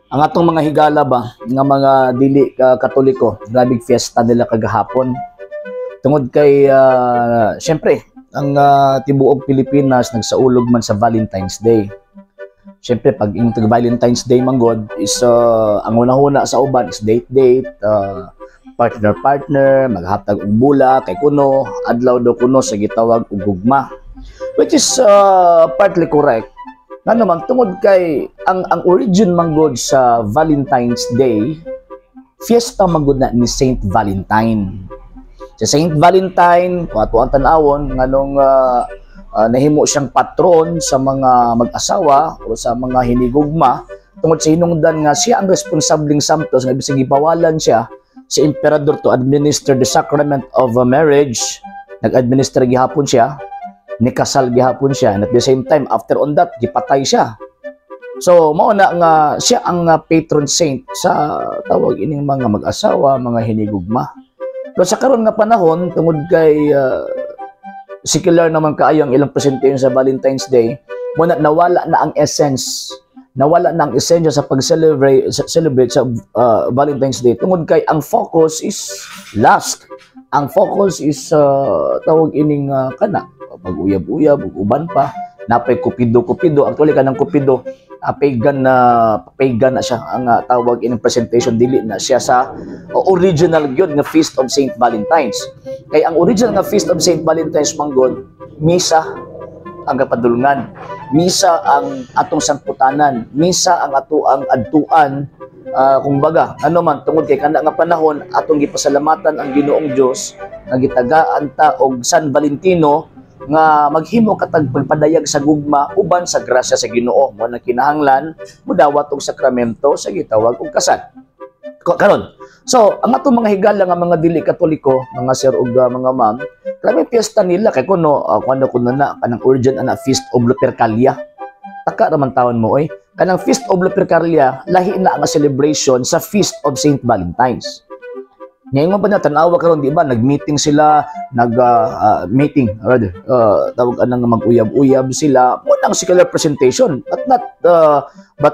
Ang atong mga higala ba nga mga dili Katoliko, grabe fiesta nila kagahapon. Tungod kay syempre ang tibuok Pilipinas nagsaulog man sa Valentine's Day. Syempre pag yung tag Valentine's Day manggod is ang una-una sa uban is date date, partner partner, maghatag og bula kay kuno adlaw daw kuno sa gitawag og gugma. Which is partly correct. Nga naman, tungod kay ang origin manggod sa Valentine's Day, fiesta manggod na ni Saint Valentine. Sa Saint Valentine, kung ato ang tan-awon, nganong nahimo siyang patron sa mga mag-asawa o sa mga hinigugma, tungod sa hinungdan nga siya ang responsableng santos nga bisag gibawalan siya sa emperador to administer the sacrament of a marriage, nag-administer gihapon siya, nikasal gihapon siya, and at the same time, after on that, gipatay siya. So mao na nga siya ang patron saint sa tawag ining mga mag-asawa, mga hinigugma. Pero sa karon nga panahon, tungod kay secular naman kaayo ang ilang presentation sa Valentine's Day, mo na nawala na ang essence, nawala na ang esensya sa pag-celebrate celebrate sa Valentine's Day, tungod kay ang focus is lust, ang focus is tawag ining kana pag-uyab-uyab ug uban pa, napay kupido-kupido. Actually, kanang kupido, pagan na, pagan na siya ang tawag ining presentation. Dili na siya sa original gyud nga Feast of Saint Valentine's, kay ang original nga Feast of Saint Valentine's manggod, misa ang kapadulngan, misa ang atong sangputanan, misa ang ato ang adtuan. Kumbaga, ano man, tungod kay kana nga panahon atong gipasalamatan ang Ginoong Dios nga gitagaan ta og San Valentino nga maghimo katag pagpadayag sa gugma uban sa grasya sa Ginoo. Mo na kinahanglan mudawat og sakramento sa gitawag og kasal. Karon, so ang atong mga higala nga mga dili Katoliko, mga sir ug mga ma'am, grabe piyesta nila kay kuno kuno kuno na kanang urgent ana Feast of Lupercalia. Taka ra man tawon mo oy. Kanang Feast of Lupercalia, lahi na ang celebration sa Feast of Saint Valentine's. Ngayon pa na tanawa karon, di ba? Nag-meeting sila, nag meeting rather, tawag anang mag-uyab-uyab sila. Mo nang secular presentation, but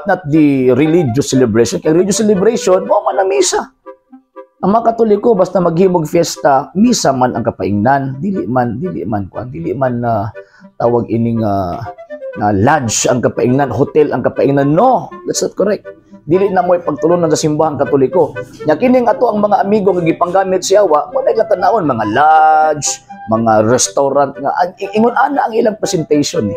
not the religious celebration. Kay religious celebration, mo man ang misa. Ang mga Katoliko, basta maghimog fiesta, misa man ang kapaingnan, dili man kuan, dili man na tawag ining na lodge ang kapaingnan, hotel ang kapaingnan. No, that's not correct. Dili na mo'y pagtulunan sa Simbahang Katoliko. Nya kining ato ang mga amigo nga gipanggamit si Awa, mo na ilang tanawon mga lodge, mga restaurant nga ingon ana ang ilang presentation eh.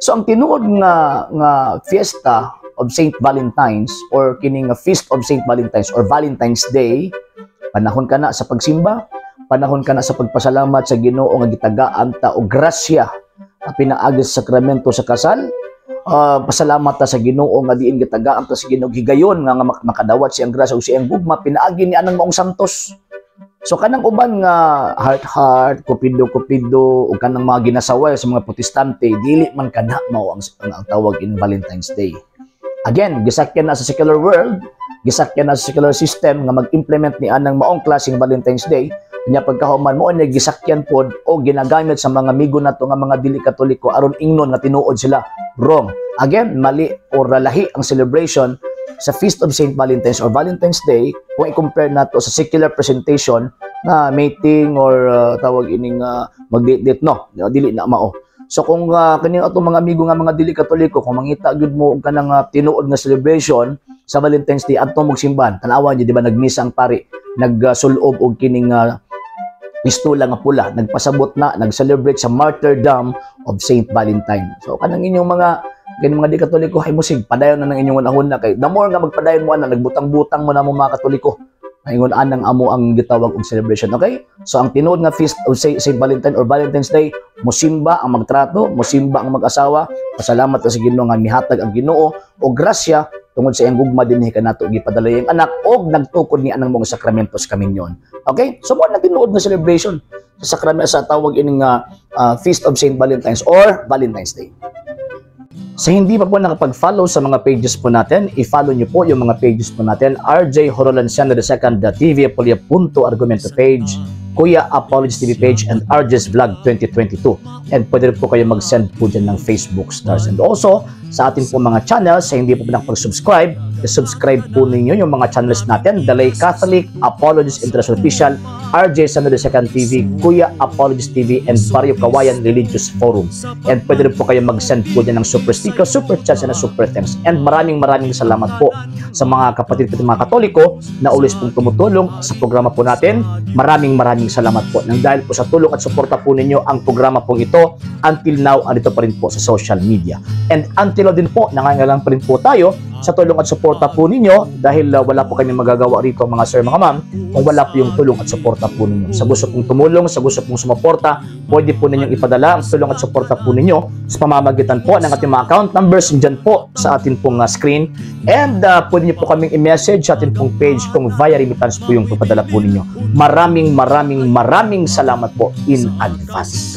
So ang tinuod nga nga fiesta of Saint Valentine's or kining nga Feast of Saint Valentine's or Valentine's Day, panahon kana sa pagsimba, panahon kana sa pagpasalamat sa Ginoo nga gitagaan ta og grasya nga pinaagi sa sakramento sa kasal. Pasalamat ta sa Ginoo nga diin gitagaan ta sa Ginoo higayon nga makadawat siyang grasya ug siyang gugma pinaagi ni anang maong santos. So kanang uban nga heart heart, kupido kupido ug kanang mga ginasaway sa mga Protestante, dili man kana mao ang tawag in Valentine's Day. Again, gisakyan na sa secular world, gisakyan na sa secular system nga mag-implement ni anang maong klaseng Valentine's Day. Nya pagkahuman, mo niya gisakyan pod o ginagamit sa mga amigo nato nga mga dili Katoliko aron ingnon nga tinuod sila. Wrong. Again, mali or lahi ang celebration sa Feast of Saint Valentine's or Valentine's Day kung i-compare nato sa secular presentation na mating or tawag ining mag-date, no, dili na mao. So kung kaning atong mga amigo nga mga dili Katoliko, kung mangita gyud mo og kanang tinuod nga celebration sa Valentine's Day, adto mog simbahan. Tan-awa niyo, di ba, nagmisa ang pari, nagsulob og kining pistula nga pula, nagpasabot na, nag-celebrate sa martyrdom of Saint Valentine. So kanang inyong mga ganyan mga di Katoliko, hay musig padayon na ng inyong unahon na, kay the more nga magpadayon mo ana, nagbutang-butang mo na mo mga Katoliko. Ingon anang amo ang gitawag og celebration, okay? So ang tinuod nga Feast of Saint Valentine or Valentine's Day, musimba ang magtrato, musimba ang mag-asawa, pasalamat sa Ginoo nga mihatag ang Ginoo og grasya tungod sa iyang gugma dinhi kanato, gipadala iyang anak og nagtukod ni anang mga sakramentos kaminyon. Okay? So mo na tinuod nga celebration sa sakramento sa tawag ining Feast of Saint Valentine's or Valentine's Day. Sa hindi pa po nakapag-follow sa mga pages po natin, i-follow niyo po yung mga pages po natin: RJ Horolanciano II, TV Apolia Punto Argumento page, Kuya Apology TV page, and RJ's Vlog 2022. And pwede rin po kayo mag-send po dyan ng Facebook stars. And also, sa ating po mga channels, sa hindi po nakapag-subscribe, I-subscribe po ninyo yung mga channels natin, The Lay Catholic, Apologist International Official, RJ San Second TV, Kuya Apologist TV, and Barrio Kawayan Religious Forum. And pwede rin po kayo mag-send po dyan ng super sticker, super chat, and super thanks. And maraming maraming salamat po sa mga kapatid ko, mga Katoliko na always pong tumutulong sa programa po natin. Maraming maraming salamat po. Nang dahil po sa tulong at suporta po ninyo, ang programa pong ito until now andito pa rin po sa social media. And until now din po, nangangailangan pa rin po tayo sa tulong at suporta po ninyo dahil wala po kami magagawa rito, mga sir, mga ma'am, kung wala po yung tulong at suporta po ninyo. Sa gusto pong tumulong, sa gusto pong sumuporta, pwede po ninyong ipadala ang tulong at suporta po ninyo sa pamamagitan po ng ating mga account numbers dyan po sa atin pong screen. And pwede niyo po kaming i-message sa atin pong page kung via remittance po yung papadala po ninyo. Maraming maraming maraming salamat po in advance.